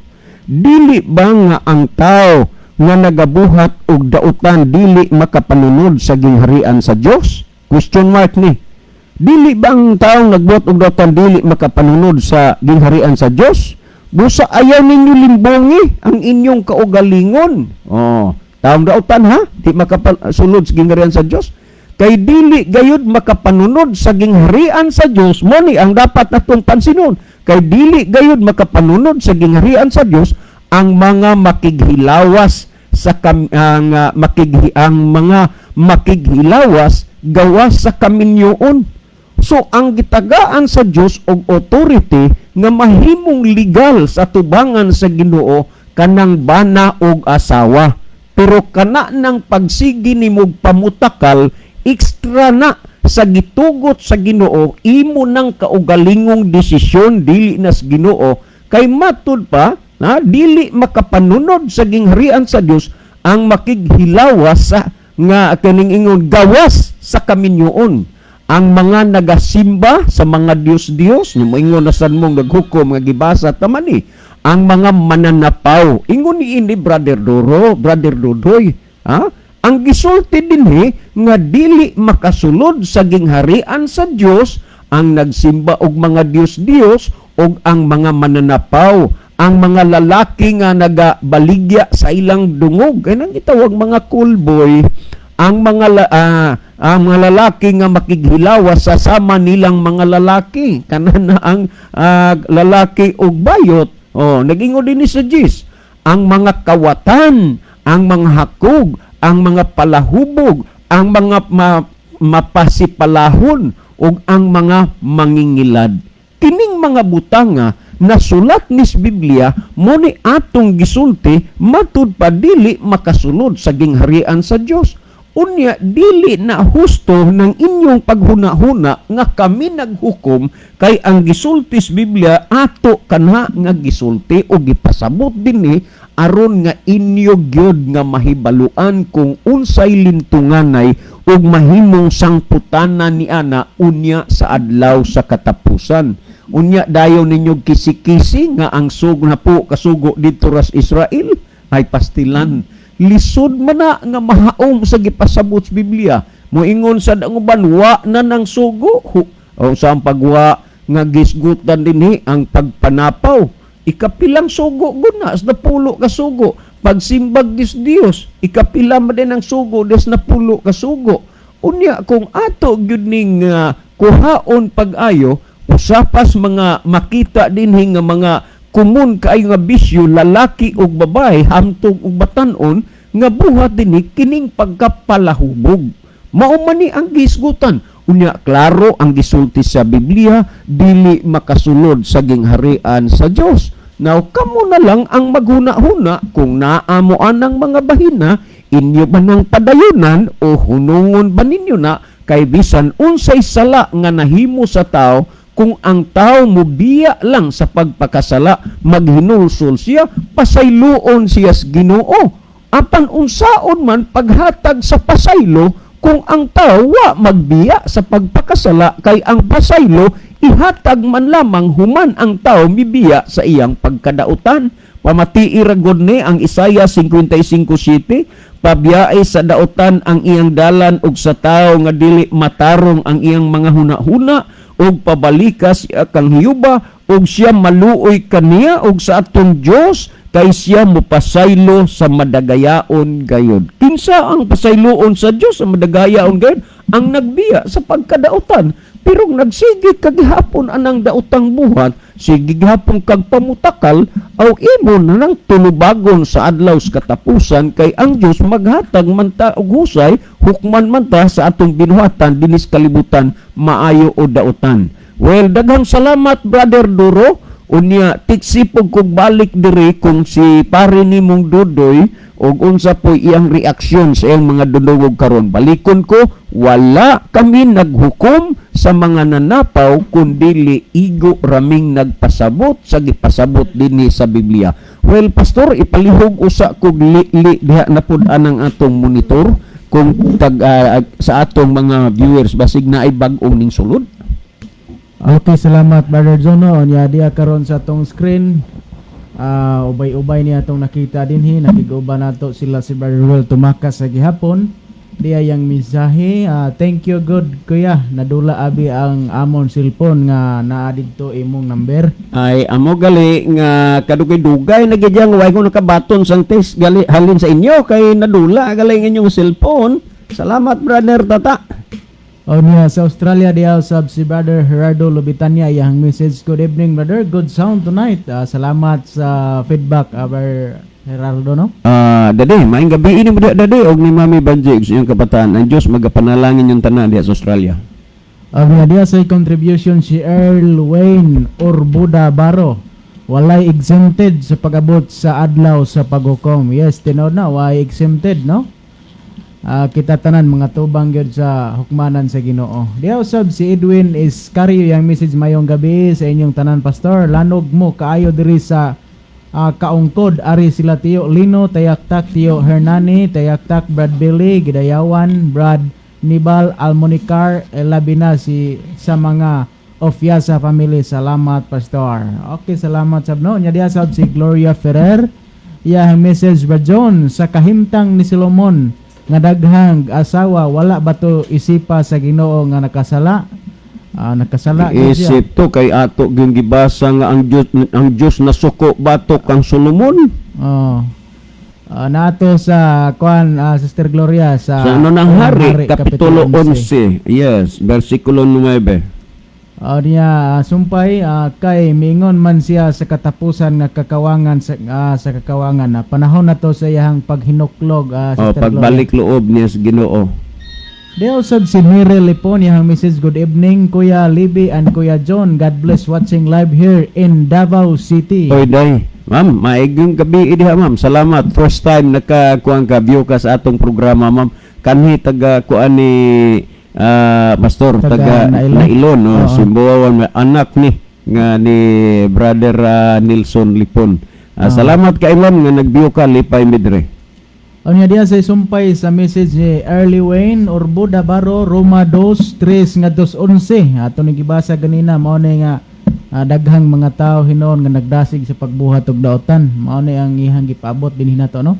"Dili ba nga ang tao nga nagabuhat og dautan dili makapanunod sa gingharian sa Dios?" Question mark ni. Dili ba ang taong nagbuhat og dautan dili makapanunod sa gingharian sa Dios? Busa ayaw ninyo limbongi ang inyong kaugalingon. Oh, taong dautan ha, di makasunod sa gingharian sa Dios. Kay dili gayud makapanunod sa gingharian sa Dios, mo ni ang dapat natong pansinon. Kay dili gayud makapanunod sa gingharian sa Dios ang mga makighilawas sa kam, ang makighi, ang mga makighilawas gawas sa kaminyoon. So ang gitagaan sa Dios og authority nga mahimong legal sa tubangan sa Ginoo kanang bana og asawa. Pero kana nang pagsigi nimog pamutakal, extra na sa gitugot sa Ginoo, imo nang kaugalingong desisyon, dili na sa Ginoo, kay matud pa na dili makapanunod sa gingharian sa Dios ang makighilawas sa nga kaning ingon gawas sa kaminyoon, ang mga nagasimba sa mga Diyos-Diyos ni moingon na sad mong naghukom nga gibasa taman ni ang mga mananapaw. Ingon ni ini, Brother Doro, Brother Dudoy, ha, ang gisulti dinhi nga dili makasulod sa gingharian sa Dios ang nagsimba og mga Diyos-Diyos og ang mga mananapaw, ang mga lalaki nga nagabaligya sa ilang dungog, kay nang gitawag mga coolboy, ang mga lalaki nga makighilawas sa sama nilang mga lalaki, kanan na ang lalaki og bayot. Oh, nagingon din ni sa Jis ang mga kawatan, ang mga hakog, ang mga palahubog, ang mga mapasipalahon ug ang mga mangingilad. Kining mga butanga nasulat nis Biblia, mo ni atong gisulti, matud pa dili makasulod sa gingharian sa Dios. Unya dili na husto ng inyong paghuna-huna nga kami naghukom, kay ang gisulti sa Biblia ato kanha nga gisulti o gipasabot dinhi aron nga inyo gyud nga mahibaluan kung unsay lintunganay ug mahimong sangputanan ni ana unya sa adlaw sa katapusan. Unya dayon ninyo kisi-kisi nga ang sug na po kasugo didto ras Israel ay pastilan. Lisod man na nga mahaom sa gipasabot sa Biblia. Moingon sad ang uban, wa na nang sugo. O sa ang pagwa nga gisgutan dinhi ang pagpanapaw. Ikapilang sugo guna sa napulo ka sugo. Pagsimbag dis Dios, ikapila man din ang sugo des napulo ka sugo. Unya kung ato gyud ning kuhaon pag-ayo, usapas mga makita dinhi nga mga kumun kaayo nga bisyo, lalaki ug babae, hamtog ug batan-on nga buhat dinhi kining pagkapalahubog. Mao man ni ang gisgutan. Unya klaro ang gisulti sa Biblia, dili makasulod sa gingharian sa Dios. Now, kamo na lang ang maghuna-huna kung naa mo anang mga bahina, inyo ba nang padayunan o hunungon ba ninyo na, kay bisan unsay sala nga nahimo sa tao, kung ang tao mubiya lang sa pagpakasala, maghinulsol siya, pasayloon siya sa Ginoo. Apan unsaon man paghatag sa pasaylo kung ang tao wa magbiya sa pagpakasala, kay ang pasaylo ihatag man lamang human ang tao mibiya sa iyang pagkadautan? Pamatii ra gud ni ang Isaiah 55:7, "Pabiyae sa dautan ang iyang dalan ug sa tao nga dili matarong ang iyang mga hunahuna, ug pabalika siya kang Hiyuba ug siya maluoy kaniya ug sa atong Dios, kay siya mopasaylo sa madagayaon gayod." Kinsa ang pasayloon sa Dios sa madagayaon gayod? Ang nagbiya sa pagkadautan. Pero nagsige kag gihapon anang daotang buhat, sige gihapon kag pamutakal, aw imo na nang tulubagon sa adlaw sa katapusan, kay ang Dios maghatag man ta og husay, hukman man ta sa atong binuhatan dinis kalibutan, maayo o dautan. Well, daghang salamat, Brother Duro. Unya tiksipog kog balik diri kung si pare nimong Dudoy og unsa po iyang reaksyon sa iyang mga dudungog karon. Balikon ko, wala kami naghukom sa mga nanapaw kundili igo raming nagpasabot sa gipasabot dinhi sa Biblia. Well, Pastor, ipalihog usa kog li diha na pud anang atong monitor kung tag sa atong mga viewers, basig na ay bag-ong ning sulod.
Okay, salamat, Brother Jono. Unya diya karon sa atong screen. Ubay-ubay niya atong nakita dinhi, nakig-uban nato sila si Brother Will tumakas sa gihapon. Diya yang mensahe, thank you good kuya. Nadula abi ang amon cellphone nga naa didto imong number.
Ay, amo gali nga kadugay-dugay na gid yang way ko nakabaton sang text gali halin sa inyo kay nadula gali ang inyong cellphone. Salamat, Brother Tata.
O niya sa Australia diya sab si Brother Gerardo Lubitania, iyang message, "Good evening, brother, good sound tonight." Salamat sa feedback, Brother Gerardo, no?
Ah, dade, maayong gabi ini mo dade og ni Mami Banji ug sa iyong kabataan. Ang Dios magapanalangin yung tanan diha sa Australia.
Ang niya diya sa contribution si Earl Wayne Orbuda Baro. Walay exempted sa pag-abot sa adlaw sa paghukom. Yes, tinuod na, way exempted, no? Kita tanan mga tubang gyud sa hukmanan sa Ginoo. Diya usab si Edwin Iscario, yang message, "Mayong gabi sa inyong tanan, Pastor. Lanog mo kaayo diri sa Kaungkod, ari sila Tiyo Lino Tayaktak, Tiyo Hernani Tayaktak, Brad Billy Gidayawan, Brad Nibal Almonicar, labi na si sa mga Ofiasa family. Salamat, Pastor." Okay, salamat sab, no. Nya diha sab si Gloria Ferrer. Iyang message, "Brad John, sa kahimtang ni Solomon nga daghang asawa, wala ba to isipa sa Ginoo nga nakasala?" Nakasala gyud siya.
Isip to kay ato gyung gibasa nga ang Dios nasuko batok kang Solomon.
Oh. Nato sa kuan, Sister Gloria, sa
Sa ano ng
Unang
Hari, Kapitulo 11. Yes, versikulo 9.
Oh, niya sumpay, kay miingon man siya sa katapusan nga kakawangan sa kakawangan na panahon na to sa iyang paghinuklog,
Oh,
Sister Gloria.
Pagbalik loob niya sa Ginoo.
Diya usab si Mire Lipon, iyang message, "Good evening, Kuya Libby and Kuya John. God bless, watching live here in Davao City."
Oy, day. Ma'am, maayong gabi diha, ma'am. Salamat. First time nakakuan ka, view ka sa atong programa, ma'am. Kanhi taga kuan ni Pastor,
taga
taga
Nailon.
Nailon, no?
Oo.
Simbuawan, may anak ni nga ni Brother Nilson Lipon. Salamat kay ma'am nga nag-view ka, lipay mi dire.
Unya diya sa sumpay sa message ni Early Wayne Orbuda Baro, Roma 2:3 ngadto 11. Ato ni gibasa ganina, mao ni nga daghang mga tao hinuon nga nagdasig sa pagbuhat og daotan. Mao ni ang ihang gipaabot dinhi nato, no?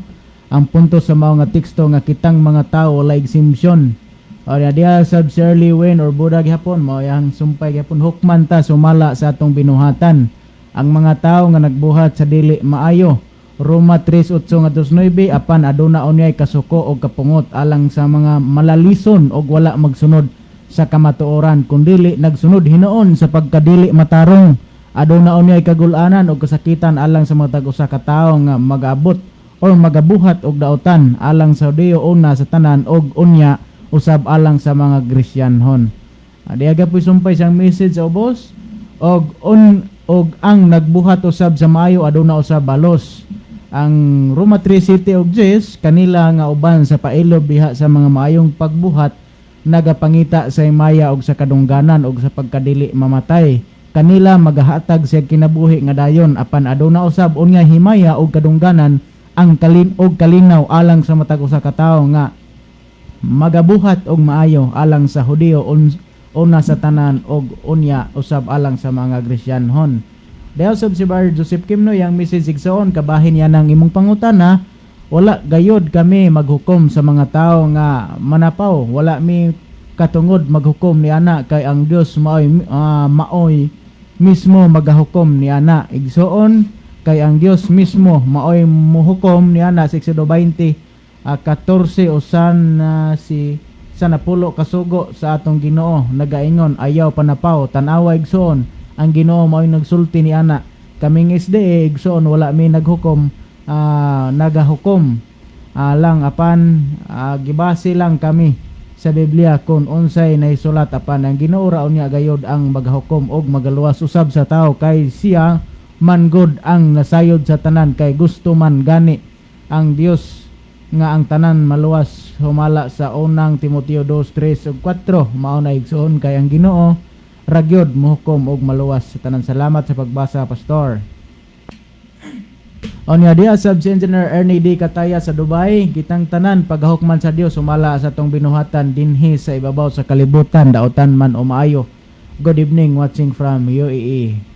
Ang punto sa mao nga teksto nga kitang mga tao wala exemption. Unya diya sab si Early Wayne Orbuda gihapon, mao yang sumpay gihapon, hukman ta sumala sa atong binuhatan ang mga tao nga nagbuhat sa dili maayo. Roma 3:8 ngadto 9, apan aduna unyay kasuko og kapungot alang sa mga malalison og wala magsunod sa kamatuoran, kundili nagsunod hinuon sa pagkadili matarong. Aduna unyay kagulanan og kasakitan alang sa matag usa ka tawo nga magaabot or magabuhat og daotan, alang sa Hudiyo una sa tanan og unya usab alang sa mga Gresyanhon. Diya po'y sumpay siyang message sa ubos og on. Og ang nagbuhat usab sa maayo aduna usab balos. Ang Roma 3:7 og 10 kanila nga uban sa pailob diha sa mga maayong pagbuhat nagapangita sa himaya og sa kadungganan og sa pagkadili mamatay. Kanila magahatag sa kinabuhi nga dayon, apan aduna usab unya himaya og kadungganan ang kalin og kalinaw alang sa matag usa ka tawo nga magabuhat og maayo, alang sa Hudiyo una sa tanan og unya usab alang sa mga Gresyanhon. Dayon sab si Brother Joseph Kimno, yang message, igsoon, kabahin yan ang imong pangutana, wala gayod kami maghukom sa mga tao nga manapaw. Wala mi katungod maghukom ni ana kay ang Dios maoy mismo magahukom ni ana. Igsoon, kay ang Dios mismo maoy muhukom ni ana sa Exodo 20 14 usan na si sa napulo kasugo sa atong Ginoo nagaingon, "Ayaw panapaw." Tan-awa, igsoon, ang Ginoo maoy nagsulti ni ana. Kaming SDA, igsoon, wala mi naghukom, nagahukom lang, apan gibase lang kami sa Biblia kung unsay naisulat, apan ang Ginoo ra unya gayod ang magahukom og magaluwas usab sa tao kay siya man gud ang nasayod sa tanan, kay gusto man gani ang Dios nga ang tanan maluwas humala sa unang Timoteo 2:3 ug 4. Mao na, igsoon, kay ang Ginoo ragyod mohukom og maluwas sa tanan. Salamat sa pagbasa, Pastor. Onya diha sab si Engineer Ernie D. Kataya sa Dubai, kitang tanan paghukman sa Dios sumala sa atong binuhatan dinhi sa ibabaw sa kalibutan, dautan man o maayo. Good evening, watching from UAE.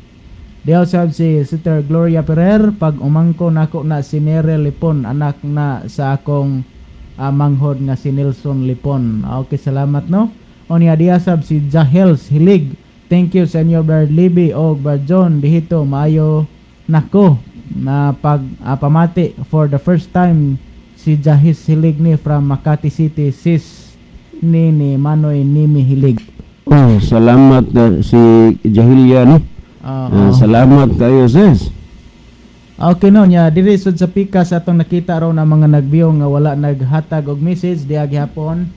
Diha sab si Sister Gloria Ferrer, pag umangko nako na si Nere Lipon, anak na sa akong manghod nga si Nelson Lipon. Okay, salamat, no. Onya diha sab si Jahels Hilig. Thank you sa inyo, Brad Libby o Brad John dihito, maayo nako na pag pamati for the first time. Si Jahis Hilig ni from Makati City, sis ni Manoy Nimi Hilig.
Oh, salamat si Jahilia, no. Salamat kayo, sis.
Okay, no, nya diri sud sa pikas atong nakita raw na mga nagbiyo nga wala naghatag og message diha gihapon.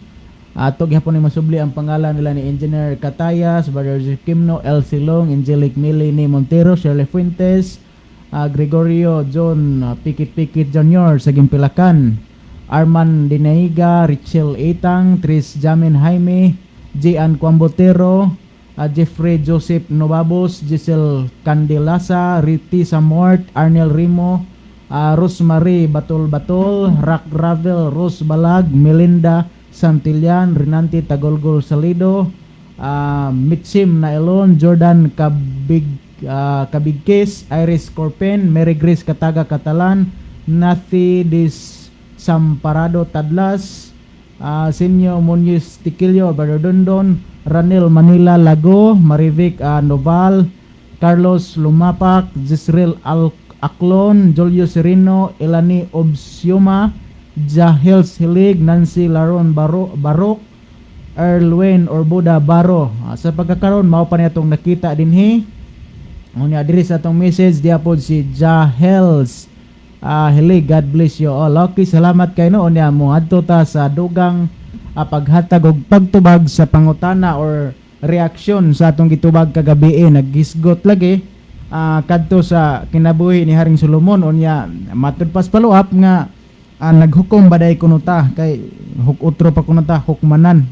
Ato gihapon ni masubli ang pangalan nila ni Engineer Katayas, Brother Kimno, El Silong, Angelic Mili ni Montero, Shirley Fuentes, Gregorio John Pikit Pikit Jr. sa Gimpilakan, Arman Dinaiga, Richel Itang, Tris Jamin Jaime, Gian Quambotero, Jeffrey Joseph Novabos, Giselle Candelasa, Riti Samort, Arnel Rimo, Rosemary Batol Batol, Rock Ravel, Rose Balag, Melinda Santillan, Rinanti Tagolgol Salido, Mitsim Nailon, Jordan Kabig Kabigkis, Iris Corpen, Mary Grace Kataga Catalan, Nathi Dis Samparado Tadlas, Sinyo Muñiz Tiquillo, Brother Dondon, Ranil Manila Lago, Marivic Noval, Carlos Lumapak, Jisril Al Aklon, Julio Serino, Elani Obsioma, Jahels Hilig, Nancy Laron Barok, Erlwin Orbuda Baro. Sa pagkakaroon, mao pa niya itong nakita dinhi. Unya diri sa atong message diha pod si Jahels Hilig, God bless you all. Okay, salamat kay, no. Unya mo adto ta sa dugang paghatag og pagtubag sa pangutana or reaksyon sa atong gitubag kagabi. Naghisgot lagi kadto sa kinabuhi ni Haring Solomon, unya matud pas follow up nga naghukom ba day kuno ta, kay huk utro pa kuno ta hukmanan.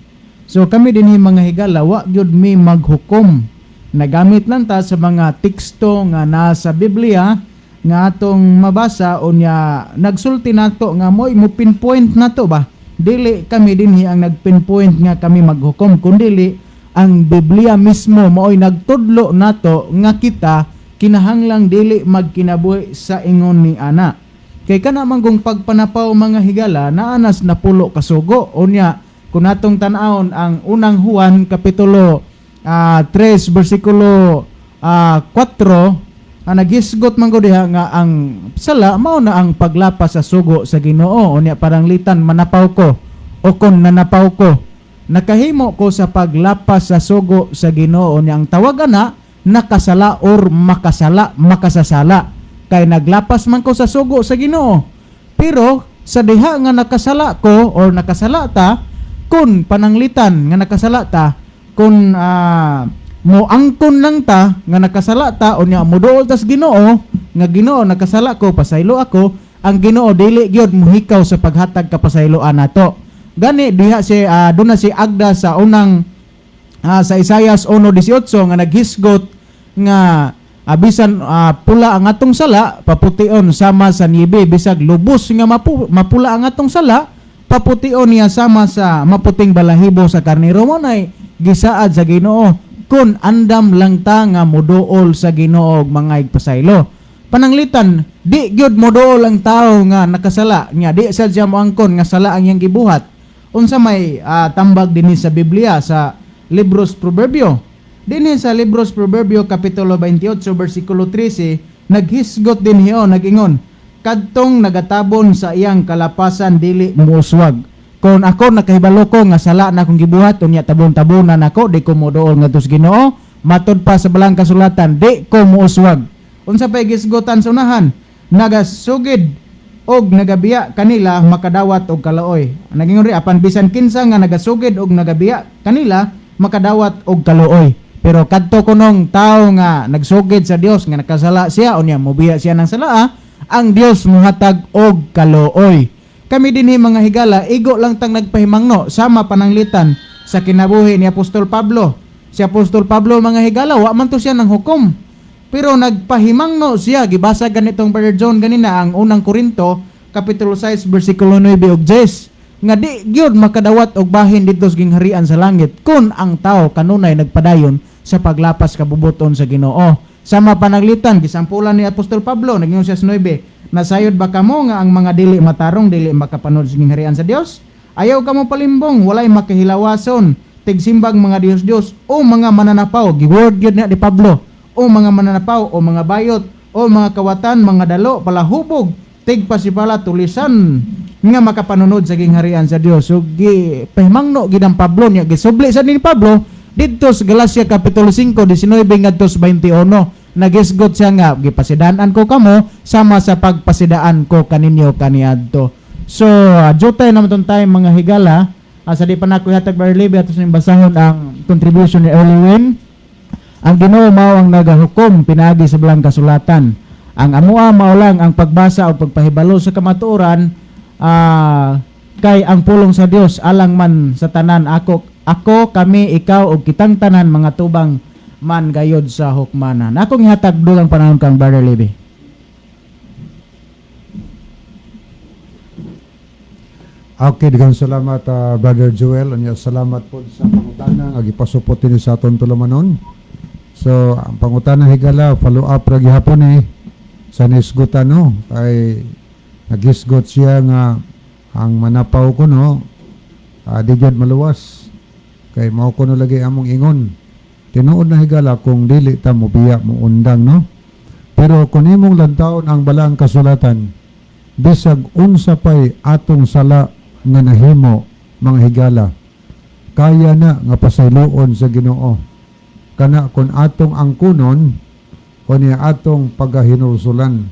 So kami dinhi, mga higala, wa gyud mi maghukom. Nagamit lang ta sa mga teksto nga nasa Biblia nga atong mabasa, unya nagsulti nato nga mo'y mo pinpoint nato ba. Dili kami dinhi ang nagpinpoint nga kami maghukom, kundili ang Biblia mismo mao'y nagtudlo nato nga kita kinahanglang dili magkinabuhi sa ingon ni ana. Kay kana man kung pagpanapaw, mga higala, naanas napulo kasugo. Unya kung atong tan-awon ang unang Juan kapitulo 3 bersikulo 4, ang naghisgot man ko diha nga ang sala mao na ang paglapas sa sugo sa Ginoo. Unya paranglitan manapaw ko o kon nanapaw ko, nakahimo ko sa paglapas sa sugo sa Ginoo. Unya ang tawag ana nakasala or makasala, makasasala, kay naglapas man ko sa sugo sa Ginoo. Pero sa diha nga nakasala ko or nakasala ta, kun pananglitan nga nakasala ta, kun Mo angkon lang ta nga nakasala ta, unya moduol tas Ginoo nga, "Ginoo, nakasala ko, pasaylo ako." Ang Ginoo dili gyud mohikaw sa paghatag kapasayloan nato. Gani diha si duna si agda sa unang sa Isaias 1:18 nga naghisgot nga bisan pula ang atong sala, papution sama sa niebe, bisag lubos nga mapula ang atong sala, papution niya sama sa maputing balahibo sa karnero. Mo nay gisaad sa Ginoo kun andam lang ta nga moduol sa Ginoo og mga igpasaylo. Pananglitan di gyud moduol ang tao nga nakasala nya di sad siya moangkon nga sala ang iyang gibuhat. Unsa may tambag dinhi sa Biblia sa Libros Proverbio? Dinhi sa Libros Proverbio kapitulo 28 bersikulo 13, naghisgot dinhi o nagingon, "Kadtong nagatabon sa iyang kalapasan dili muuswag." Kung ako nakahibalo ko nga sala na akong gibuhat, unya tabon-tabonan ako, di ko moduol ngadto sa Ginoo, matod pa sa balang kasulatan, di ko muuswag. Unsa pay gisgotan sa unahan? "Nagasugid og nagabiya kanila makadawat og kaluoy." Nagingon ri, "Apan bisan kinsa nga nagasugid og nagabiya kanila makadawat og kaluoy." Pero kadto kunong tao nga nagsugid sa Dios nga nakasala siya, unya mobiya siya ng salaa, ang Dios muhatag og kaluoy. Kami dinhi, mga higala, igo lang tang nagpahimangno sama pananglitan sa kinabuhi ni Apostol Pablo. Si Apostol Pablo, mga higala, wa man to siya ng hukom. Pero nagpahimangno siya, gibasa ganitong Brother John ganina ang Unang Korinto kapitulo 6 bersikulo 9 ug 10 nga di gyud makadawat og bahin didto sa gingharian sa langit kung ang tao kanunay nagpadayon sa paglapas kabubuton sa Ginoo. Sama pananglitan gisampulan ni Apostol Pablo, nagingon siya sa 9, "Nasayod ba kamo nga ang mga dili matarong dili makapanod sa gingharian sa Dios? Ayaw kamo palimbong, walay makahilawason, tigsimbag mga Dios-Dios o mga mananapaw." Giword gyud na ni Pablo, o mga mananapaw o mga bayot o mga kawatan, mga dalo, palahubog, tigpasipala, tulisan nga makapanunod sa gingharian sa Dios. So gi pahimangno gid ang Pablo niya, gisubli sa ni Pablo didto sa Galacia kapitulo 5 19 ngadto sa 21. Nagisgot siya nga gipasidan-an ko kamo sama sa pagpasidaan ko kaninyo kaniadto. So jutay naman tong time, mga higala. Sa di pa nako ihatag, Brother Levi, ato sa basahon ang contribution ni Early Win. "Ang Ginoo mao ang nagahukom pinaagi sa balang kasulatan. Ang amoa mao lang ang pagbasa o pagpahibalo sa kamatuoran, kay ang pulong sa Dios alang man sa tanan, ako ako, kami, ikaw ug kitang tanan mga tubang man gayod sa hukmanan." Akong ihatag dugang panahon kang Brother Levi.
Okay, daghang salamat, Brother Joel. Unya salamat po sa pangutana nga gipasupot dinhi sa aton tulumanon. So, ang pangutana, higala, follow up ra gihapon eh sa nisgutan, no, kay nagisgot siya nga ang manapaw ko, no, di gyud maluwas kay mao kuno lagi among ingon. Tinuod na, higala, kung dili ta mobiya, mo undang, no. Pero kung imong lantawon ang balaang kasulatan, bisag unsa pay atong sala nga nahimo, mga higala, kaya na nga pasayloon sa Ginoo kana kung atong angkunon o niya atong pagahinulsulan.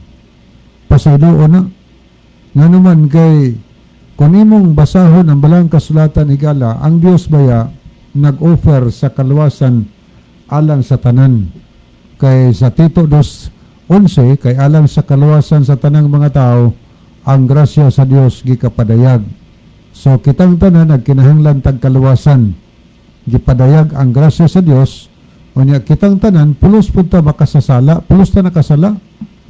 Pasayloon na. Ngano man kay kung imong basahon ang balaang kasulatan, higala, ang Dios baya nag-offer sa kaluwasan alang sa tanan, kay sa Tito 2:11, kay alang sa kaluwasan sa tanang mga tao ang grasya sa Dios gikapadayag. So kitang tanan nagkinahanglan tag kaluwasan. Gipadayag ang grasya sa Dios. Unya kitang tanan pulos pud ta makasasala, pulos ta nakasala.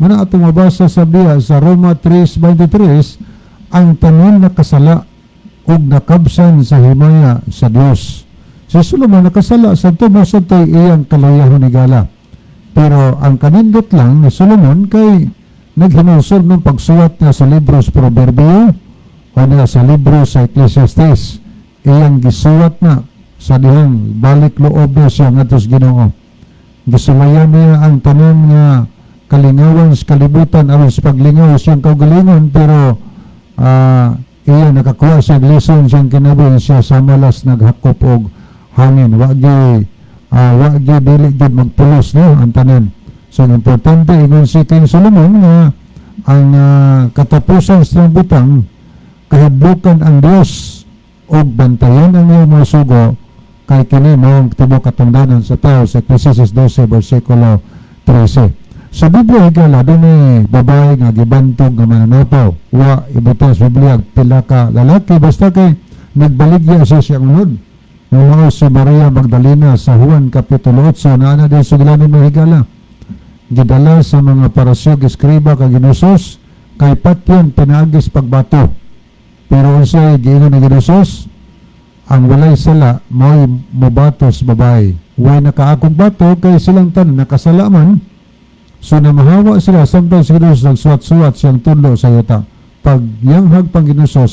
Muna atong mabasa sa biya sa Roma 3:23, ang tanan nakasala ug nakabsan sa himaya sa Dios. Si Solomon nakasala sa tumo sa iyang kaluyahon, higala. Pero ang kanindot lang ni Solomon kay naghinulsol ng pagsuwat niya sa libros Proverbio o niya sa libro sa Ecclesiastes. Iyang gisuwat na sa dihang balik loob niya siya ngadto sa Ginoo. Gisulayan niya ang tanan nga kalingawan sa kalibutan aron sa paglingaw siyang kaugalingon, pero iya nakakuha siya lesson siyang kinabuhi siya sa malas naghakop og hangin. Wa gi dili gid magpulos, no, ang tanan. So ang importante, ingon si King Solomon nga ang katapusan sa butang, kahadlukan ang Dios ug bantayan ang iyang mga sugo. Kay kini mao ang tibuok katungdanan sa tao sa Ecclesiastes 12 versikulo 13. Sa Biblia, higala, dunay babae nga gibantog nga mananapaw. Wa ibutang sa Biblia pila ka lalaki, basta kay nagbaligya siya siyang unod. Nga mao si Maria Magdalena sa Juan Kapitulo 8 na ana din suglanon, mga higala. Gidala sa mga Pariseo, eskriba kang Ginoo kay patyon pinaagis pagbato. Pero unsay giingon ni Ginoo? Ang walay sala mao'y mobato sa babae. Way nakaakong bato kay silang tanan nakasala man. So namahawa sila samtang si Ginoo nagsuwat-suwat siyang tudlo sa yuta. Pag yanghag pang Ginoo,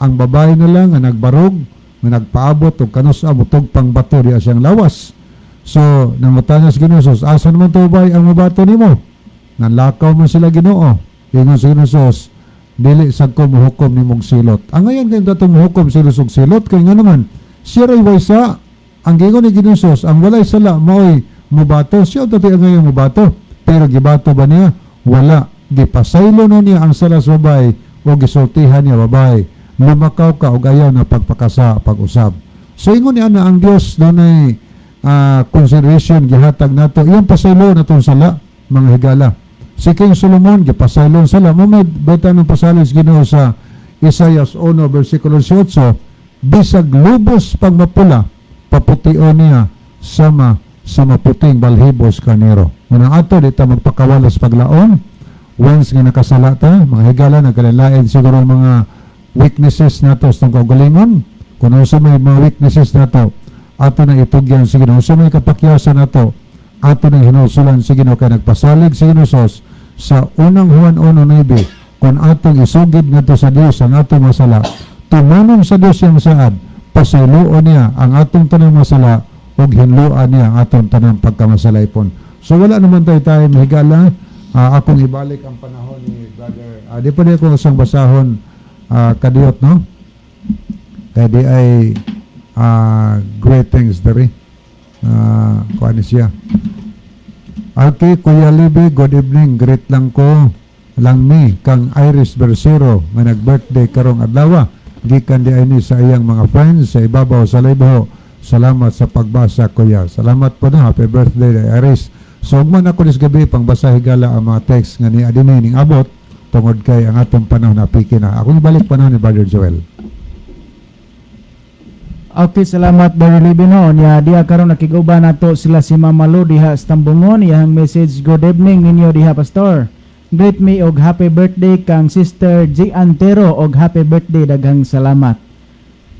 ang babae na lang nga nagbarog, nga nagpaabot og kanus-a mutug pang bato diya siyang lawas. So nangutana si Ginoo, "Asa naman to bay ang mobato nimo? Nanlakaw man sila, Ginoo." Ingon si Ginoo, "Dili sad ko mohukom nimong silot." Ang ngayon kay datong mohukom si og silot kay nga naman siya ray waysa. Ang giingon ni Ginoo, ang walay sala mao'y mobato. Siya dati ang ngayon mobato. Pero gibato ba niya? Wala. Gipasaylo na niya ang sala sa babae o gisultihan niya babae. "Lumakaw ka og ayaw na pagpakasa pag-usab." So ingon niya na ang Dios dunay consideration gihatag nato. Iyang pasaylo na tong sala, mga higala. Si King Solomon gipasaylo ang sala. Mo may beta ng pasalig Ginoo sa Isaiah 1 versikulo 18, bisag lubos pang mapula, papution niya sama sa maputing balhibos karnero. Unang ato di ta magpakawalas paglaom once nga nakasala ta, mga higala. Nagkalain siguro ang mga weaknesses nato sa itong kaugalingon. Kung unsa may mga weaknesses nato, ato na itugyan sa Ginoo. Unsa may kapakyasan nato, ato na hinulsulan sa Ginoo kay nagpasalig sa Ginoo sa unang Juan 1:9, kung atong isugid ngadto sa Dios ang atong masala, tumanon sa Dios iyang saad, pasayloon niya ang atong tanang masala ug hinloan niya ang atong tanang pagkamasalaypon. So wala naman tayo tayo mahigala. Akong ibalik ang panahon ni brother. Di pa di ako usang basahon kadiyot, no? Kaya di ay greetings diri. Kuan ni siya. Okay, Kuya Libby, good evening. Greet lang ko lang mi kang Iris Bersero nga nag-birthday karong adlaw. Gikan di ay ni sa iyang mga friends sa ibabaw sa Laybaho. Salamat sa pagbasa, Kuya. Salamat po na. Happy birthday, Iris. So, ugma na ko nis gabi pangbasa, higala, ang mga text nga ni adinay ning abot tungod kay ang atong panahon na piki na. Ako ibalik panahon ni Brother Joel.
Okay, salamat, Brother Libino. Nya diha karon nakiguban nato sila si Mama Lu diha sa Tambungon. Iyang message, "Good evening ninyo diha, Pastor. Greet me og happy birthday kang Sister G Antero og happy birthday, daghang salamat."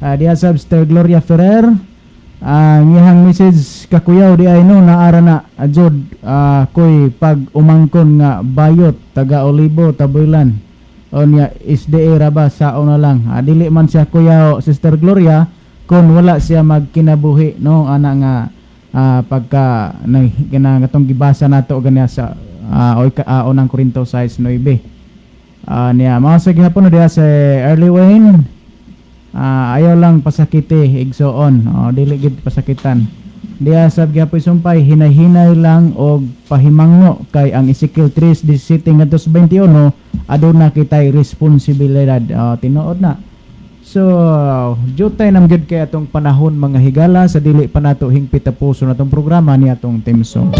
Diha sa Sister Gloria Ferrer, ang iyang message, "Kakuyaw di ay no naara na ajud koy pag umangkon nga bayot taga Olibo Tabuilan." O niya SDA ra ba sao na lang. Dili man siya kuyaw, Sister Gloria, kung wala siya magkinabuhi, no, ana nga pagka na kana atong gibasa nato ganiya sa unang Korinto 6:9. Niya mao sa gihapon no diha sa Early Wayne, ayaw lang pasakiti igsoon. Oh, dili gid pasakitan. Diha sa gihapon sumpay, hinay-hinay lang og pahimango kay ang Ezekiel 3:17 ngadto sa 21 aduna kitay responsibilidad. Oh, tinuod na. So, jutay nam gyud kay atong panahon, mga higala, sa dili pa nato hingpit tapuson atong programa ni atong theme song.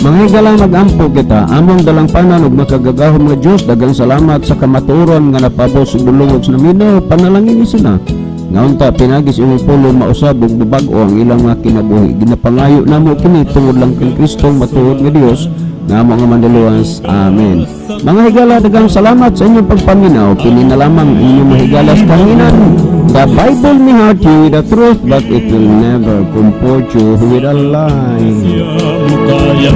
Mga higala, mag-ampo kita. Among dalangpanan ug makagagahom nga Dios, daghang salamat sa kamatuoran nga napabot sa dulongog sa naminaw. Panalangin ni sila nga unta pinaagi sa imong pulong mausab ug mabag-o ang ilang mga kinabuhi. Ginapangayo namo kini tungod lang kang Kristong matuod nga Dios nga amo nga manluluwas. Amen. Mga higala, daghang salamat sa inyong pagpaminaw. Kini na lamang inyong mahigala sa kahanginan. The Bible may hurt you with the truth, but it will never comfort you with a lie.
Siya mukaya.